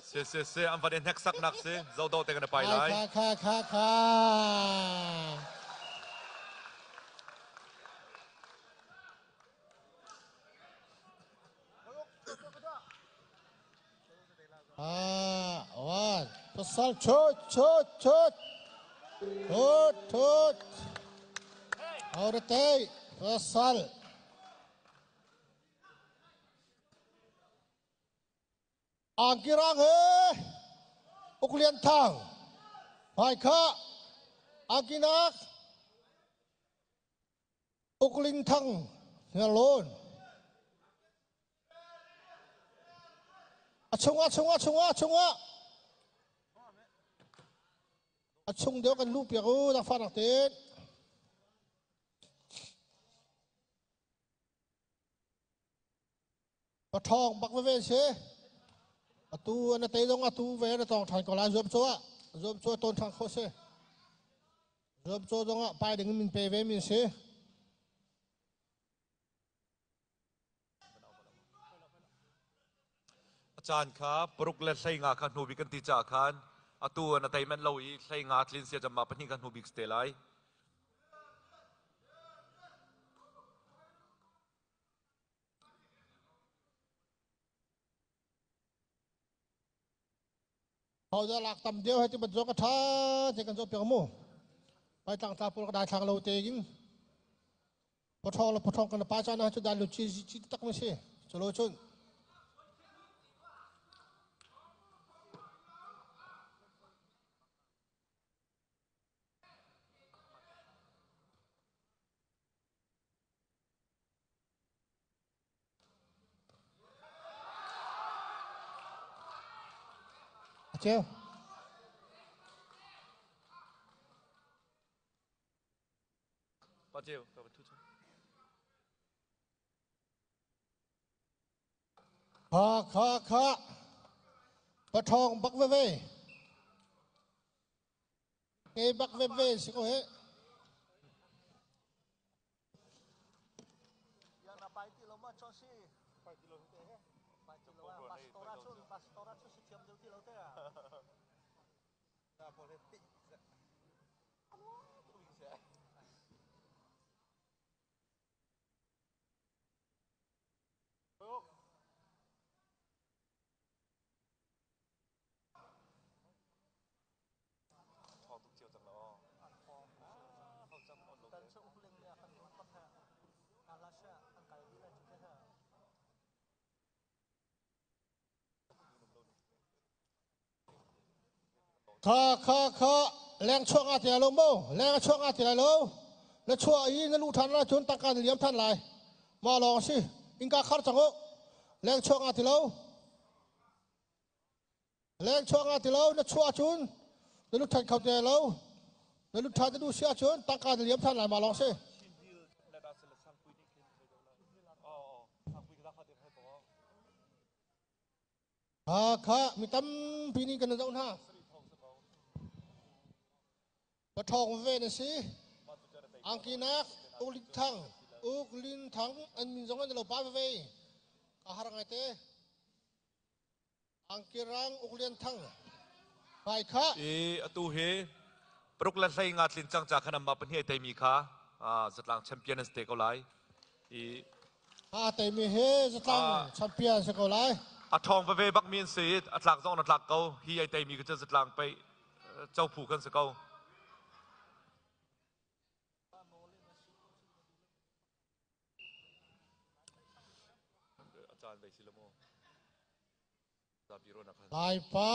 Se se se an van i hneksaknak si zodo te kan i pai lai. Kha kha kha kha. Ah, one. Pasal chut chut chut. Chut chut. Aurate pasal. Angkirang he Uklian Thang Hmaikha Angkinak Ukling Thang Hniarlawn A chungah chungah chungah chungah a chung deuh kan luh piak u na fa nak tein Paṭhawng bak veve si. Atu na tei zong atu ve na tong ṭhan ko lai zuam cu ah zuam cu tawn ṭhan khawh si. Zuam cu zong ah pai ding min pe ve min si. A caan kha paruk le hlei nga kha hnu bik kan ti caah khan atu na tei manh lo i hlei nga tlin sia cam ma pahnih kha hnu bik si te lai. Hodah lak tam deuh he ti bantuk ka ṭha te kan zoh piak mu. Pai tlang tla pawl ka dai thlak lo te in. Pathawng le pathawng kan pa caan ah cu dan lu chi chi tak mi si. Chalo chun. A cheu. Pa cheu, ka va thu chung. Kha kha kha. Pathawng bak veve. Ke bak veve si ko he. Kha kha kha leng chuak nga ti lai lo mo leng a chuak nga ti lai lo na chuah i na luh ṭhan lai cun tangka na liam ṭhan lai mah lawng a si innka khar cang u leng chuak nga ti lo Leng chuak nga ti lo na chuah cun na lut ṭhan kho ti lo na lut ṭhan na duh si ahcun tangka na liam ṭhan lai ma lawng si. Ha kha mi tampi nih kan zoh hna. Paṭhawng ve na si. Angkinak Uk Thang Uk Lin Thang an min zong an lo pa ve. Ka har ngai te. Angkirang Uk Lian Thang hmai kha. I atu hi paruk le hlei nga tlin cang ca khan amma pahnih ai teimi kha zatlang champion an si te ko lai. I A teimi hi zatlang champion si ko lai. A ṭhawng veve bak mi an si i a tlak zong na tlak ko. Hi ai teimi ka cu zatlang pei cophu kan si ko. Laipa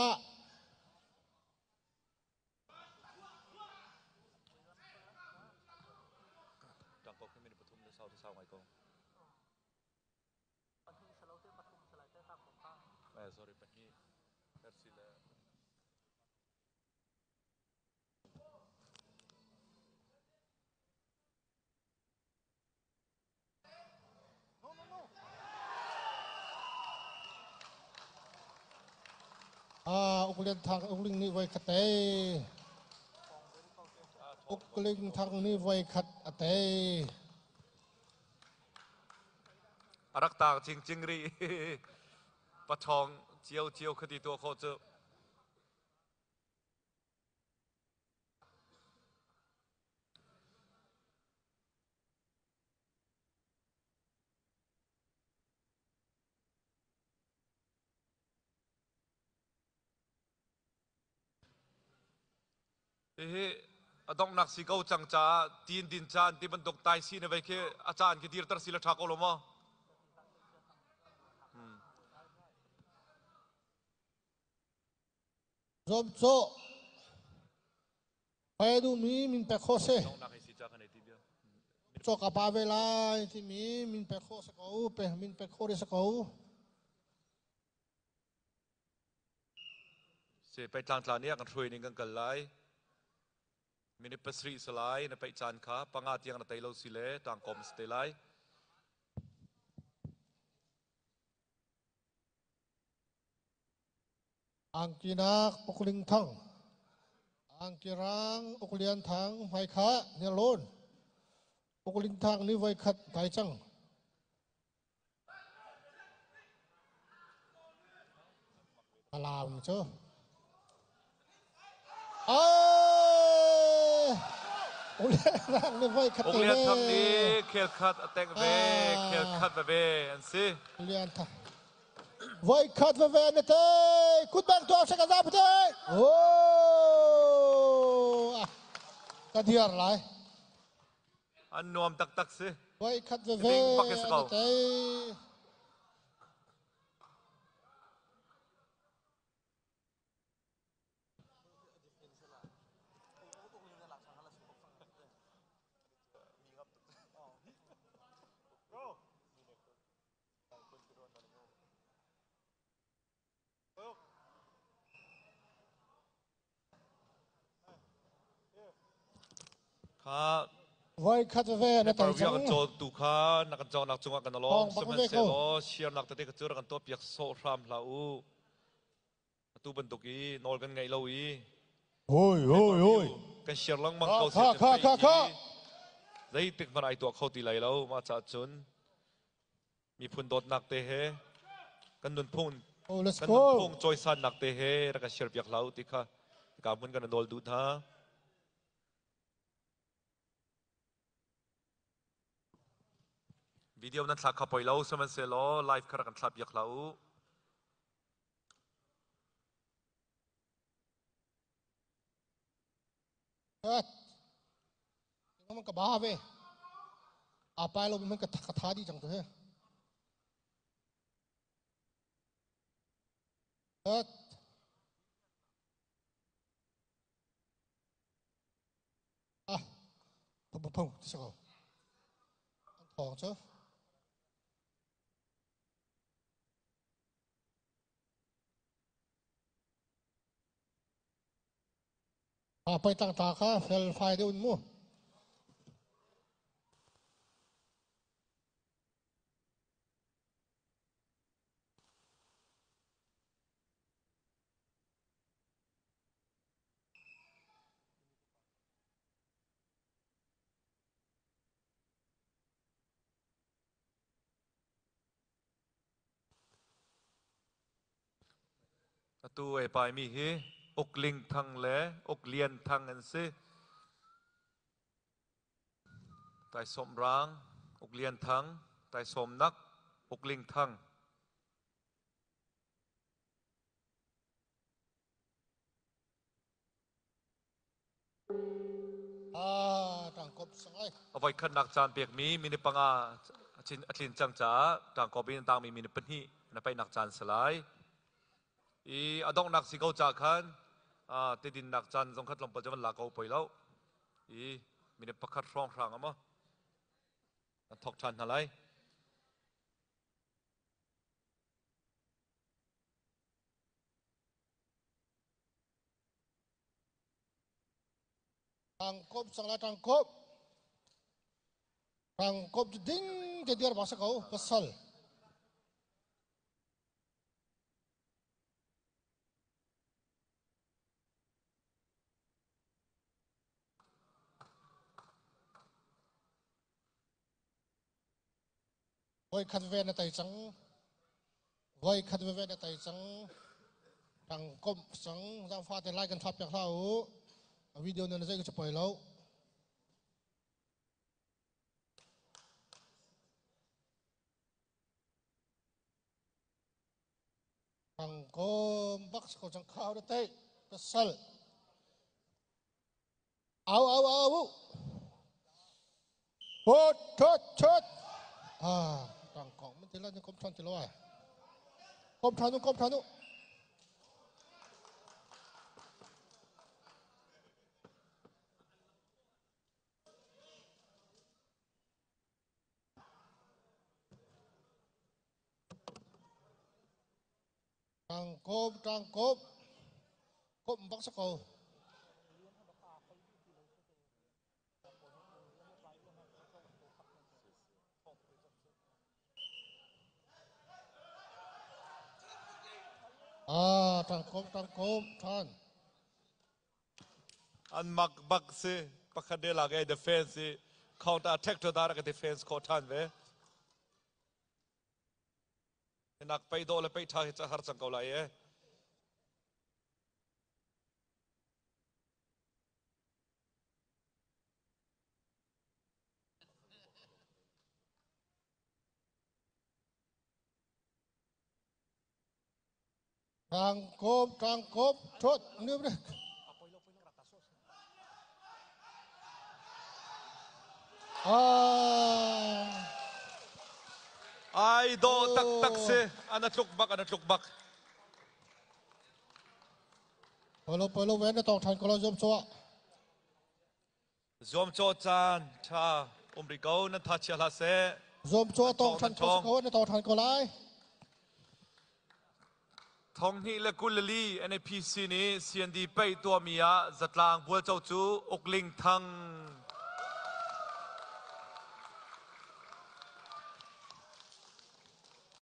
Sorry, pahnih. Ah, Uk Lian Thang Uk Ling nih voi khat tei. Uk Ling Thang nih voi khat a tei. A rak taang cingcing rih. Paṭhawng ciocio khati tuah khawh cu. Hihi a donghnak si ko cang caah tiin din caan ti bantuk tai si na vei khi a caan khi dirter si la ṭha ko lo maw? Zuamcawh Pai duhmi min pek khawh si. Donghnak hei si ca kan ei ti bia. Cawk a pa ve lai timi min pek khawh si ko, pe min pek khawh si ko. Se pei tlangtla nih a kan hruai ning kan kal lai. Minute 7 si lai na peih caan kha panga tiang na tei lo si le tangkom si te lai. Angkinak Ukling Thang, Angkirang Uklian Thang hmaikha Nelon Ukling Thang nih voikhat dai cang. Alam cu. Ai! Uklian Thang nih voikhat te Uklian Thang nih khel khat a tengh ve, khel khat veve an si. Uklian Thang. Voikhat veve na tei kutbang tuah sek a pute. Oh! Ka diar lai. An nuam taktak si. Voikhat veve na tei. Kha Voikhat ve na paper tai viak cang. kan cawtu kha na kan cawnak cungah kan alawm Thawng bak ve ko. sihmanhsehlaw siarnak tete kha cu rak kan tuahpiak sawh hram hlah u. Atu bantuk i nawl kan ngeih lo i Hoi hoi hoi. kan share lengmang Kha ko kha kha kha kha. Zeitik hmanh ai tuah kho ti lai lo. Mah caah cun miphun dawtnak te he kan nunphung Oh, let's kan go. nunphung cawisannak te he rak kan share piak hlah u ti kha ka hmun kan nawl duh hna. Video nan thlak kha poi lo sihmanhsehlaw live kha rak kan thlah piak hlah u. At. Man ka ba ve. A pai lo man ka tha di chang tu he. At. Ah. Phung phung ti ko. An thawng cu. A pei tang ta kha fel fai deuh in mu. Atu ei paimi hi Uk Ling Thang le Uk Lian Thang an si. Taisawm Rang, Uk Lian Thang, Taisawm Nak, Uk Ling Thang. A voikhatnak caan pekmi minute panga a tlin cang caah ṭangkawp in a tangmi minute pahnih na paihnak caan si lai. I a donghnak si ko ca khan tidinnak caan zong kha tlawmpal cu van la ko poi lo. I minute pakhat hrawnghrang a maw an thawk ṭhan hna lai. Tangkop sangla tangkop. Tangkop cu ding te dir bak sa ko pasal. Voi khat ve na tai cang. Voi khat veve na tai cang. Tang kom cang. Zangfa te lai kan thap piak hlah u. A video nan zei ka poi lo. Tang kom bak ko cang khau da tai. Pasal. Au au au. Hot thot thot. Ah, tang kong man tila ni kom than tilo ai. Kom thanu kom thanu. Tang kom tang kom. Kom bak sa ko. Ah, tang kom tang kom than. An mak bak si pakhat de lak e defense i counter attack to dar ka defense kho than ve. Nak pei do le pei tha hi cha har cang ko lai e. Tang kom tang kom thot nu bre. Ah. Ai do tak tak si ana tluk bak ana tluk bak. Polo polo ven na tong than ko lo zom chua. Zuamcaw caan ṭha um rih ko nan tha chia hlah seh. Zuamcaw tong ṭhan ko ko na tong ṭhan ko lai. Thonghnih le 24 NAPC nih CND paih tuahmi ah zatlang bualco cu Ukling Thang.